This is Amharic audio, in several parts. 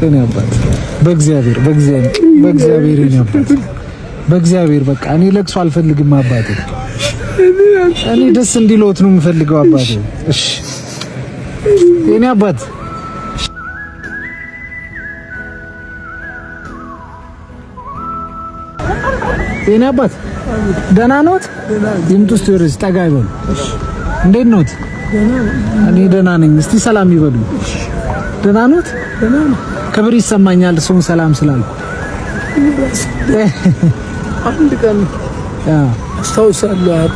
የኔ አባት በእግዚአብሔር በእግዚአብሔር በእግዚአብሔር የኔ አባት በእግዚአብሔር በቃ እኔ ለቅሶ አልፈልግም አባቴ። እኔ ደስ እንዲለዎት ነው የምፈልገው አባቴ። እሺ የኔ አባት የኔ አባት ደህና ኖት? ይምጡ እስቲ ወደዚህ ጠጋ ይበሉ። እንዴት ኖት? እኔ ደህና ነኝ። እስቲ ሰላም ይበሉ። ደህና ኖት? ክብር ይሰማኛል እሱን ሰላም ስላልኩ። አንድ ቀን አስታውሳለሁ።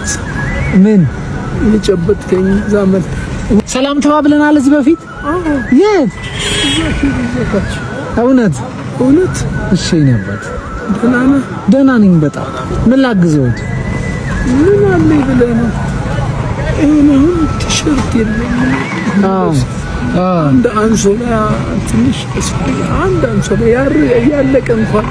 ምን የጨበጥከኝ ዛመን ሰላም ተባብለናል እዚህ በፊት የት? እውነት እውነት። እሺ የኔ አባት ደህና ነህ? ደህና ነኝ በጣም። ምን ላግዘውት? ምን አለኝ ብለህ ነው? ይሁን አሁን ቲሸርት የለኝም። አዎ አንድ አንሶላ ትንሽ ያስፈልጋል። አንድ አንሶላ ያለቀ እንኳን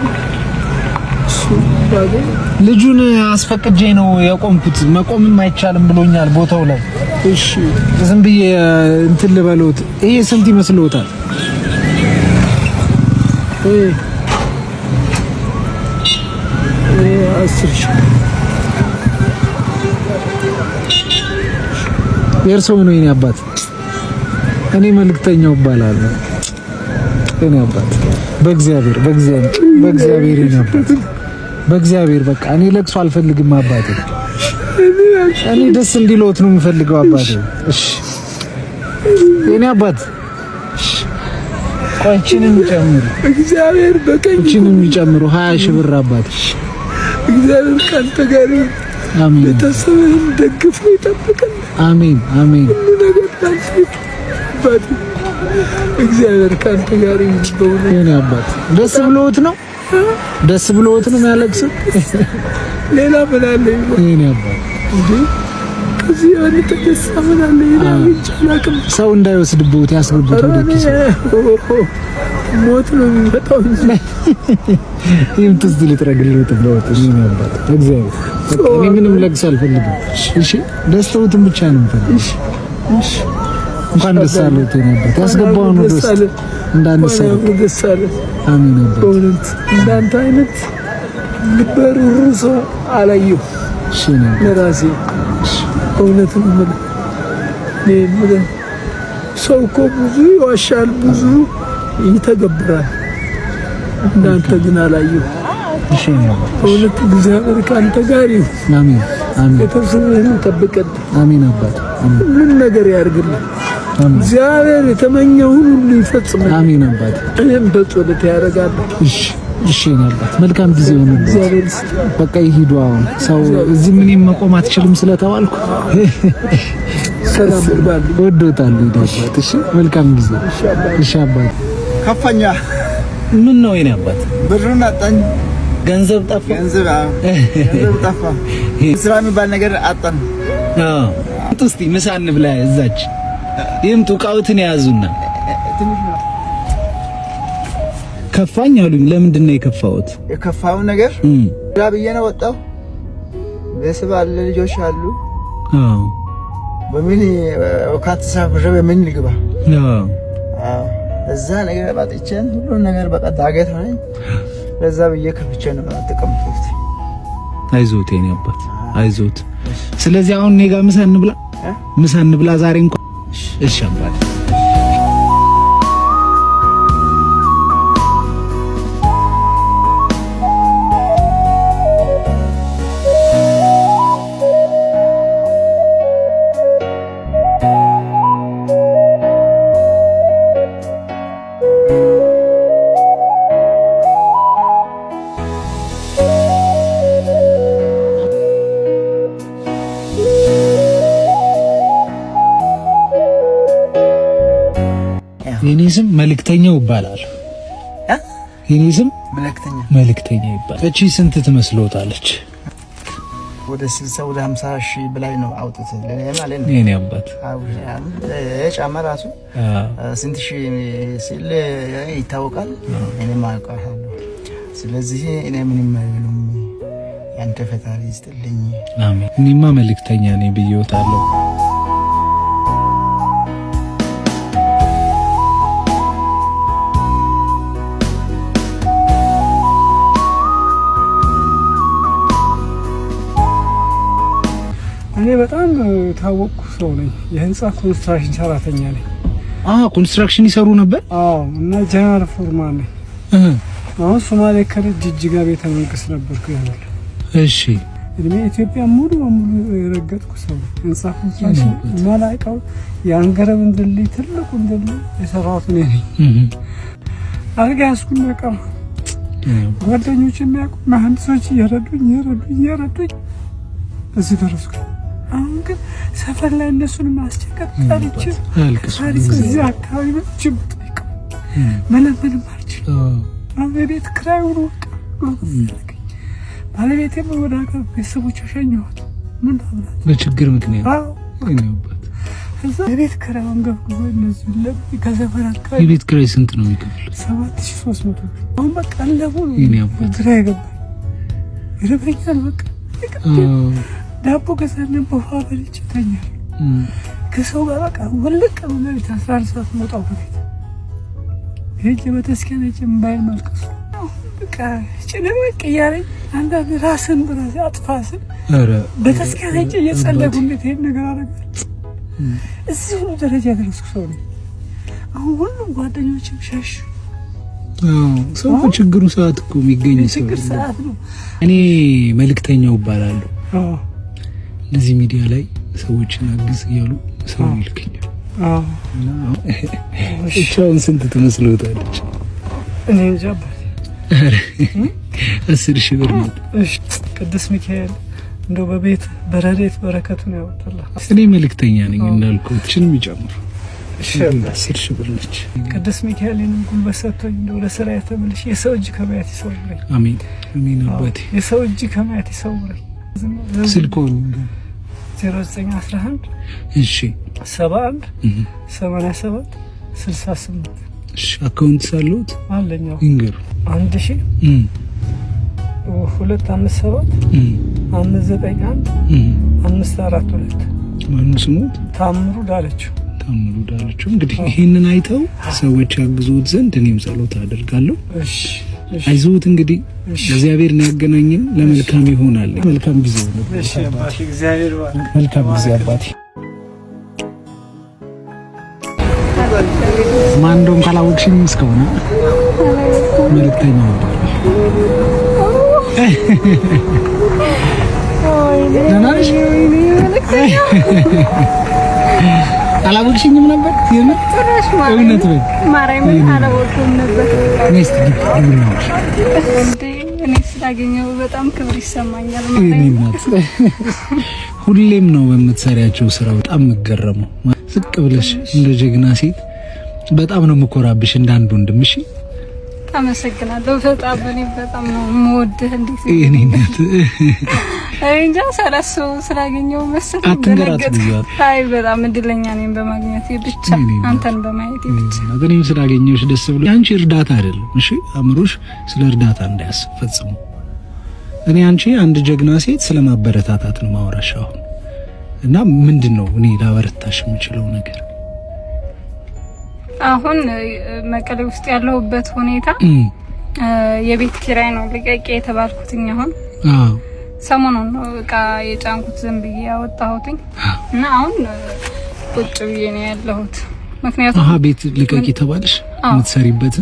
እሱ ባገኝ። ልጁን አስፈቅጄ ነው የቆምኩት። መቆምም አይቻልም ብሎኛል ቦታው ላይ። እሺ ዝም ብዬ እንትን ልበሎት። ይሄ ስንት ይመስልዎታል? ይሄ 10,000። የእርስዎ ነው የኔ አባት? እኔ መልእክተኛው እባላለሁ። የኔ አባት በእግዚአብሔር በእግዚአብሔር በእግዚአብሔር የኔ አባት በእግዚአብሔር በቃ እኔ ለቅሶ አልፈልግም አባቴ። እኔ ደስ እንዲለዎት ነው የምፈልገው አባቴ። እሺ የኔ አባት ቆይ እቺንም ጨምሩ፣ እግዚአብሔር በቀኝ እቺንም ጨምሩ 20,000 ብር አባቴ። እግዚአብሔር ካንተ ጋር ይሁን። አሜን ቤተሰብህን ደግፎ ይጠብቅልህ። አሜን አሜን። ሁሉ ነገር ላንተ ይሁን አባቴ። እግዚአብሔር ካንተ ጋር ይሁን። በእውነት የኔ አባት ደስ ብሎት ነው ደስ ብሎት ነው የሚያለቅሰው። ሌላ ምን አለኝ የኔ አባት እንዴ? ከዚህ የበለጠ ደስታ ምን አለኝ? እኔ አግኝቼ አላውቅም። ሰው እንዳይወስድብዎት ያስገቡት ወደ ኪስ። ሞት ነው የሚመጣው እንጂ ይህም ትዝ ልጥረግልዎት ብለውት የኔ አባት እግዚአብሔር በቃ እኔ ምንም ለቅሶ አልፈልግም። እሺ ደስታዎትን ብቻ ነው የምፈልገው። እንኳን ደስ አለዎት የኔ አባት። ያስገባውን ወደ ውስጥ እንዳንሰረቅ። ደስ አለ። አሜን አባት። በእውነት እንዳንተ አይነት ልበ ርኅሩህ ሰው አላየሁም። እሺ የኔ አባት ለራሴ እውነት ነው የምልህ። እኔ የምልህ ሰው እኮ ብዙ ይዋሻል፣ ብዙ ይተገብራል። እንዳንተ ግን አላየሁም። እሺ የኔ አባት በእውነት እግዚአብሔር ከአንተ ጋር ይሁን። አሜን አሜን ቤተሰብህን ይጠብቅልህ፣ አሜን አባት አሜን ሁሉን ነገር ያድርግልህ። አሜን እግዚአብሔር የተመኘውን ሁሉ ይፈጽምልህ። አሜን አባት። እኔም በጸሎት ያደርጋለሁ። እሺ እሺ የኔ አባት መልካም ጊዜ ይሁንልዎት። እግዚአብሔር ይስጥህ። በቃ ይሂዱ አሁን። ሰው እዚህ ምንም መቆም አትችልም ስለተባልኩ ሰላም ይባል። እወዶታለሁ የኔ አባት። እሺ መልካም ጊዜ። እሺ አባት። ከፋኛ ምን ነው የኔ አባት? ብሩን አጣኝ። ገንዘብ ጠፋ። ገንዘብ አዎ፣ ገንዘብ ጠፋ። ስራ የሚባል ነገር አጣን። አዎ እስቲ ምሳ እንብላ። እዛች ይምጡ፣ እቃዎትን የያዙና ከፋኝ አሉኝ። ለምንድን ነው የከፋዎት? የከፋውን ነገር ስራ ብዬ ነው ወጣው። ቤተሰብ አለ፣ ልጆች አሉ። አዎ በምን ካት ተሳፍሬ በምን ልግባ? አዎ አዎ እዛ ነገር ባጥቼን ሁሉን ነገር በቃ ዳገት ሆነኝ። ለዛ ብዬ ከፍቼ ነው ተቀምጥኩት። አይዞት የኔ አባት አይዞት። ስለዚህ አሁን እኔ ጋር ምሳ እንብላ፣ ምሳ እንብላ ዛሬ እንኳን። እሺ አባት። የኔ ስም መልእክተኛው ይባላል። የኔ ስም መልእክተኛ መልእክተኛ ይባላል። እቺ ስንት ትመስልዎታለች? ወደ 60 ወደ 50 ሺህ በላይ ነው አውጥተህ ለኔ ማለት ነው። የኔ አባት አዎ ጫማ ራሱ ስንት ሺህ ሲል ይታወቃል። እኔም አውቃለሁ። ስለዚህ እኔ ምንም አይሉም። ያንተ ፈጣሪ ይስጥልኝ። አሜን። እኔማ መልእክተኛ ነኝ ብዬዎታለሁ። እኔ በጣም ታወቅኩ ሰው ነኝ። የህንፃ construction ሰራተኛ ነኝ። construction ይሰሩ ነበር? አዎ። እና general foreman ነኝ። አሁን ሶማሌ ክልል ጅጅጋ ቤተ መንግስት ነበርኩ ያለው። እሺ። እድሜ ኢትዮጵያ ሙሉ በሙሉ የረገጥኩ ሰው ህንፃ construction መላቀው የአንገረብን ድልድይ ትልቁን ድልድይ የሰራሁት እኔ ነኝ። አልጋ ያዝኩና ቀረ። ጓደኞች የሚያውቁ መሀንዲሶች እየረዱኝ እየረዱኝ እየረዱኝ እዚህ ደረስኩ። አሁን ግን ሰፈር ላይ እነሱን ማስቸገር ጠልቼ እዚህ አካባቢ መጥቼ ብጠይቀው መለመንም አልችልም። አሁን የቤት ኪራዩን ወቅ ባለቤቴም ወደ ሀገር ቤተሰቦች ሸኘኋት። ምን ታብላት በችግር ምክንያት የቤት ኪራዩን ገብግቦ እነዚህ ከሰፈር አካባቢ የቤት ኪራይ ስንት ነው የሚከፍሉት? 7300 ብር። አሁን በቃ አለፉ ግራ የገባኝ ይርበኛል። በቃ ዳቦ ገዛና በውሃ በልቼ እተኛለሁ። ከሰው ጋር በቃ ወለቀ በሌሊት 11 ሰዓት መውጣው ከቤት ሄጄ ቤተክርስቲያን ሄጄ እምባዬን ማልቀሱ በቃ ጭንቅ እያለኝ አንዳንድ ራስን በራሴ አጥፋ ስል ቤተክርስቲያን ሄጄ እየጸለይኩ እንዴት ይሄን ነገር አደርጋለሁ? እዚህ ሁሉ ደረጃ የደረስኩ ሰው ነኝ። አሁን ሁሉም ጓደኞችም ሸሹ። ሰው በችግሩ ሰዓት እኮ የሚገኝ ሰው ችግር ሰዓት ነው። እኔ መልእክተኛው እባላለሁ። እነዚህ ሚዲያ ላይ ሰዎችን አግዝ እያሉ ሰው ይልከኛል። እቻውን ስንት ትመስልዎታለች? እኔ እንጃ አባቴ። 10 ሺህ ብር ነው። እሺ ቅዱስ ሚካኤል እንደው በቤት በረዴት በረከቱን ያወጣልህ። እኔ መልእክተኛ ነኝ እንዳልኩት እችን የሚጨምሩ 10 ሺህ ብር ነች። ቅዱስ ሚካኤልንም ጉልበት ሰጥቶኝ እንደው ለስራ ተመልሼ የሰው እጅ ከማየት ይሰውረኝ። አሜን አሜን አባቴ። የሰው እጅ ከማየት ይሰውረኝ። ስልኩን 0911 እሺ 71 87 68። እሺ account ሳለሁት አለኛው ይንገሩ። 1000 257 591 542። ማነው ስሙት? ታምሩ ዳለችው። ታምሩ ዳለችው። እንግዲህ ይሄንን አይተው ሰዎች ያግዙት ዘንድ እኔም ጸሎት አደርጋለሁ። እሺ አይዞት እንግዲህ እግዚአብሔር ነው ያገናኘን፣ ለመልካም ይሆናል። መልካም ጊዜ ነው። እሺ አባቴ፣ እግዚአብሔር ይባርክ። መልካም ጊዜ አባቴ። ማን እንደውም ካላወቅሽኝ እስከሆነ መልእክተኛው እባላለሁ። ደህና ነሽ? አላወቅሽኝም ነበር? የምር እውነት በይ። ማርያምን አላወቅኩም ነበር። ነይ እስኪ ግቢ ነው። እኔ ስላገኘሁ በጣም ክብር ይሰማኛል። ሁሌም ነው በምትሰሪያቸው ስራ በጣም የምገረመው። ዝቅ ብለሽ እንደ ጀግና ሴት በጣም ነው የምኮራብሽ እንደ አንድ ወንድም። እሺ አመሰግናለሁ። በጣም እኔ በጣም ነው የምወድህ። እንዴት እኔ እናት እንጃ ሳላስበው ስላገኘሁ መሰለኝ። አትንገራት። አይ በጣም እድለኛ ነኝ በማግኘቴ ብቻ፣ አንተን በማየቴ ብቻ። እኔም ስላገኘሁሽ ደስ ብሎ አንቺ እርዳታ አይደለም እሺ፣ አእምሮሽ ስለ እርዳታ እንዳያስብ ፈጽሞ። እኔ አንቺ አንድ ጀግና ሴት ስለማበረታታት ነው ማውራሽ አሁን። እና ምንድን ነው እኔ ላበረታሽ የምችለው ነገር? አሁን መቀሌ ውስጥ ያለሁበት ሁኔታ የቤት ኪራይ ነው ልቀቂ የተባልኩትኝ። አሁን ሰሞኑን ነው እቃ የጫንኩት ዝም ብዬ ያወጣሁትኝ እና አሁን ቁጭ ብዬ ነው ያለሁት። ምክንያቱም ቤት ልቀቂ ተባልሽ? የምትሰሪበት?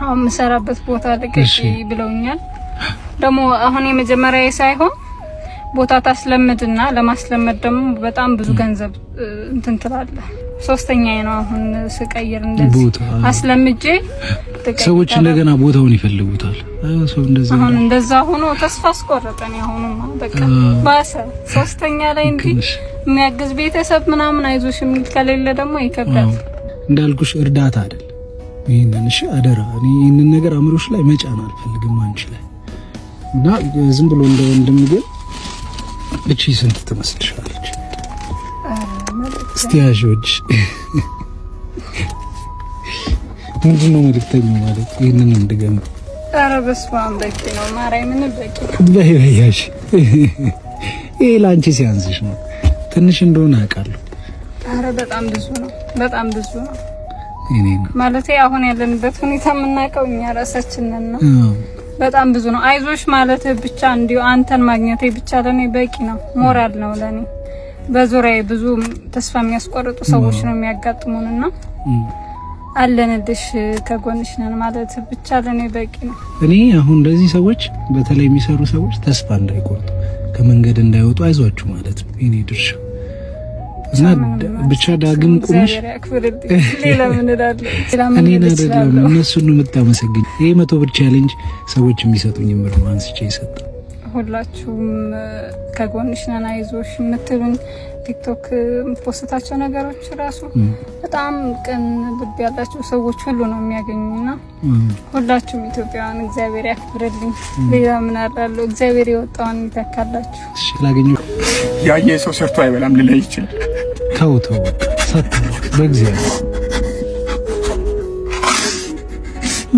አሁን የምሰራበት ቦታ ልቀቂ ብለውኛል። ደግሞ አሁን የመጀመሪያ ሳይሆን ቦታ ታስለምድና ለማስለመድ ደግሞ በጣም ብዙ ገንዘብ እንትን ትላለህ። ሶስተኛዬ ነው አሁን ስቀይር እንደዚህ አስለምጄ ሰዎች እንደገና ቦታውን ይፈልጉታል። ሰው እንደዛ አሁን እንደዛ ሆኖ ተስፋ አስቆረጠን። አሁንማ በቃ ባሰ። ሶስተኛ ላይ እንዲህ የሚያግዝ ቤተሰብ ምናምን አይዞሽ የሚል ከሌለ ደግሞ ይከብዳል። እንዳልኩሽ እርዳታ አይደል ይሄንን። እሺ አደራ፣ እኔ ይሄንን ነገር አእምሮሽ ላይ መጫን አልፈልግም አንቺ ላይ እና ዝም ብሎ እንደ ወንድም ግን እቺ ስንት ትመስልሻለች? እስቲ ያዥዎች ምንድን ነው መልእክተኛው ማለት? ይህንን እንድገም። ኧረ በስመ አብ በቂ ነው። ማርያምን በቂ ነው። በይ በይ ያዥ። ይሄ ለአንቺ ሲያንስሽ ነው። ትንሽ እንደሆነ አውቃለሁ። ኧረ በጣም ብዙ ነው። በጣም ብዙ ነው። ማለቴ አሁን ያለንበት ሁኔታ የምናውቀው እኛ ራሳችንን ነው። በጣም ብዙ ነው። አይዞሽ ማለት ብቻ እንዲሁ አንተን ማግኘቴ ብቻ ለኔ በቂ ነው። ሞራል ነው ለኔ። በዙሪያዬ ብዙ ተስፋ የሚያስቆርጡ ሰዎች ነው የሚያጋጥሙንና አለንልሽ ከጎንሽ ነን ማለት ብቻ ለኔ በቂ ነው። እኔ አሁን እንደዚህ ሰዎች በተለይ የሚሰሩ ሰዎች ተስፋ እንዳይቆርጡ ከመንገድ እንዳይወጡ አይዟችሁ ማለት ነው የኔ ድርሻ እና ብቻ ዳግም ቁመሽ ሌላ ምን እላለሁ? እኔን አይደለም እነሱን ነው የምታመሰግኝ። ይሄ 100 ብር challenge ሰዎች የሚሰጡኝ ብር ነው አንስቼ የሰጠው። ሁላችሁም ከጎንሽ ነን አይዞሽ የምትሉኝ ቲክቶክ post ኣቸው ነገሮች ራሱ በጣም ቅን ልብ ያላቸው ሰዎች ሁሉ ነው የሚያገኙና ሁላችሁም ኢትዮጵያውያን እግዚአብሔር ያክብርልኝ። ሌላ ምን አላለሁ። እግዚአብሔር የወጣውን ይተካላችሁ። እሺ ላገኘሁ ያየ ሰው ሰርቶ አይበላም ልለይ ይችላል። ተው ተው ሳትለው በእግዚአብሔር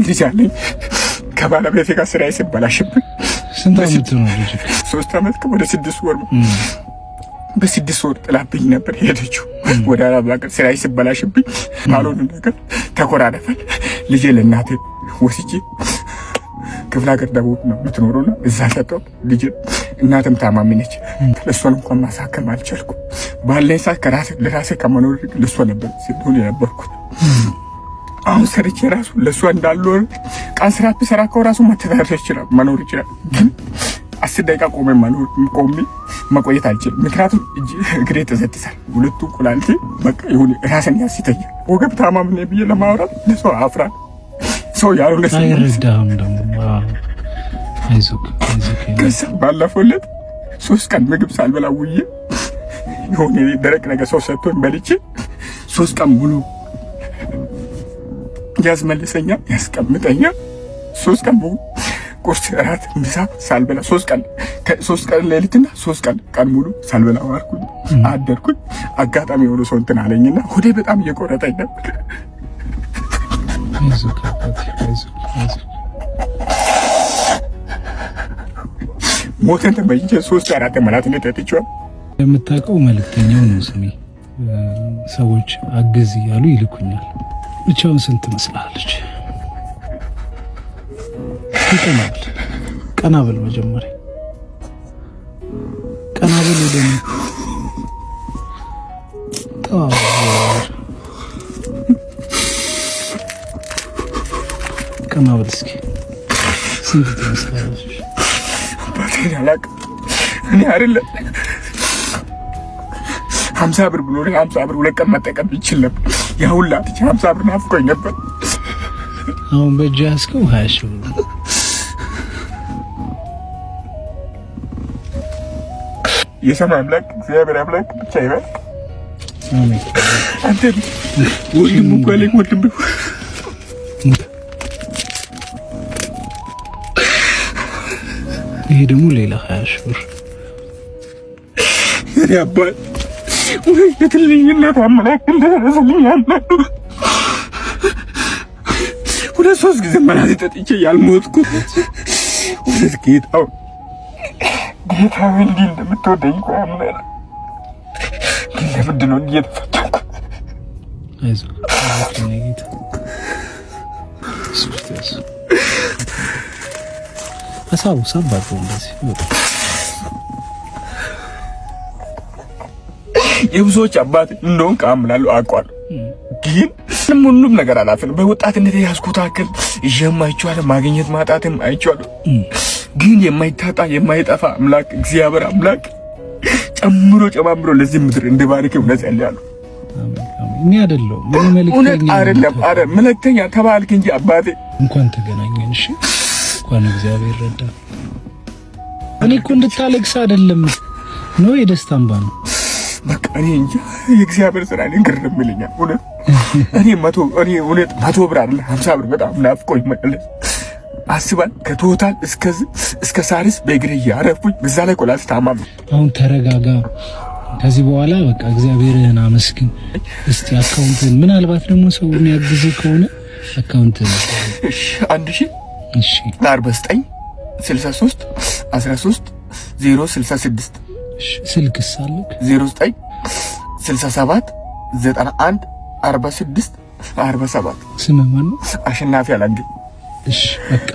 ልጅ አለኝ ከባለቤቴ ጋር ስራዬ ሲበላሽብኝ ስንት ዓመት ነው ልጅ? 3 ዓመት ወደ 6 ወር በ6 ወር ጥላብኝ ነበር ሄደችው ወደ አረብ ሀገር። ስራዬ ሲበላሽብኝ ባልሆነ ነገር ተኮራረፈን። ልጄ ለእናቴ ወስጄ ክፍለ ሀገር ደቡብ ነው የምትኖረውና እዛ ሰጠሁት ልጄ። እናትም ታማሚ ነች። ለእሷን እንኳን ማሳከም አልቻልኩም። ባለኝ ሰዓት ለራሴ ከመኖር ለእሷ ነበር ስትሆን የነበርኩት። አሁን ሰርቼ ራሱ ለእሷ እንዳልኖር ቀን ስራ ብሰራ እኮ ራሱ መተዳደር ይችላል መኖር ይችላል። ግን 10 ደቂቃ ቆሜ መኖር ቆሜ መቆየት አልችልም። ምክንያቱም እግሬ ተዘጥሳል። ሁለቱ ኩላሊቴ በቃ ይሁን ራስን ያስተኛል። ወገብ ታማሚ ነኝ ብዬ ለማውራት ለሰው አፍራለሁ። ሰው ያልሆነ አይረዳህም ደግሞ። አይዞህ አይዞህ። ከዛ ባለፈው ዕለት 3 ቀን ምግብ ሳልበላ ውዬ የሆነ ደረቅ ነገር ሰው ሰጥቶኝ በልቼ 3 ቀን ሙሉ ያስመልሰኛል፣ ያስቀምጠኛል። 3 ቀን ሙሉ ቁርስ፣ እራት፣ ምሳ ሳልበላ 3 ቀን 3 ቀን ሌሊትና 3 ቀን ቀን ሙሉ ሳልበላ ዋልኩኝ አደርኩኝ። አጋጣሚ የሆነ ሰው እንትን አለኝና ሆዴ በጣም እየቆረጠኝ ነበር። ሞተን ተመኝቼ 3 4 መላት ጠጥቼዋለሁ። የምታውቀው መልእክተኛው ነው ስሜ። ሰዎች አግዝ እያሉ ይልኩኛል። ብቻውን ስንት ትመስልሃለች? ቀና በል ቀና በል መጀመሪያ ቀና በል ወደ እኔ ቀና በል እስኪ ስንት ትመስላለች? አባቴን አላውቅም እኔ አይደለም 50 ብር ብሎ 50 ብር 2 ቀን መጠቀም ይችል ነበር። ያ ሁላ ትቼ 50 ብር ናፍቆኝ ነበር። አሁን በእጅ ያዝከው 20 ሺህ ብር። የሰማይ አምላክ እግዚአብሔር አምላክ ብቻ ይበል። አሜን። አንተ ወንድም እኮ አለኝ ወንድም ይሄ ደግሞ ሌላ 20 ሺህ ብር። የኔ አባት ወይ የትልኝነት አምላክ እንደደረሰልኝ ያምናሉ። 2 3 ጊዜ መላሴ ጠጥቼ ያልሞትኩት እውነት ጌታው ጌታው እንዲህ እንደምትወደኝ እኮ አምናለሁ። ግን ለምንድን ነው እንዲህ የተፈተንኩት? አይዞህ የኔ ጌታ። ሳቡ ሳብ አድርገው እንደዚህ የብዙዎች አባት እንደሆንክ አምናለሁ፣ አውቀዋለሁ። ግን ሁሉም ነገር አላፍንም። በወጣትነት የያዝኩት አክል ይዤም አይቼዋለሁ፣ ማግኘት ማጣትም አይቼዋለሁ። ግን የማይታጣ የማይጠፋ አምላክ እግዚአብሔር አምላክ ጨምሮ ጨማምሮ ለዚህ ምድር እንዲባርክ እውነት እጸልያለሁ። እኔ አይደለሁም እውነት አይደለም፣ አረ መልእክተኛ ተባልክ እንጂ አባቴ። እንኳን ተገናኘን። እሺ እንኳን እግዚአብሔር ረዳ። እኔ እኮ እንድታለቅስ አይደለም ነው፣ የደስታ እንባ ነው። በቃ እኔ እንጃ የእግዚአብሔር ስራ እኔን ግርም ይለኛል። እውነት እኔ መቶ እኔ እውነት 100 ብር አይደለም 50 ብር በጣም ናፍቆኝ መለስ አስባል ከቶታል እስከ ሳሪስ በእግሬ እያረፍኩኝ በዛ ላይ ቆላስ ታማም። አሁን ተረጋጋ። ከዚህ በኋላ በቃ እግዚአብሔርህን አመስግን። እስቲ አካውንትን ምናልባት ደግሞ ሰው የሚያግዝህ ከሆነ አካውንትን እሺ 1000 እሺ 49 63 13 066 ስልክስ አለክ? 09 67 91 46 47 ስምህ ማነው? አሸናፊ አላንዴ። እሺ በቃ።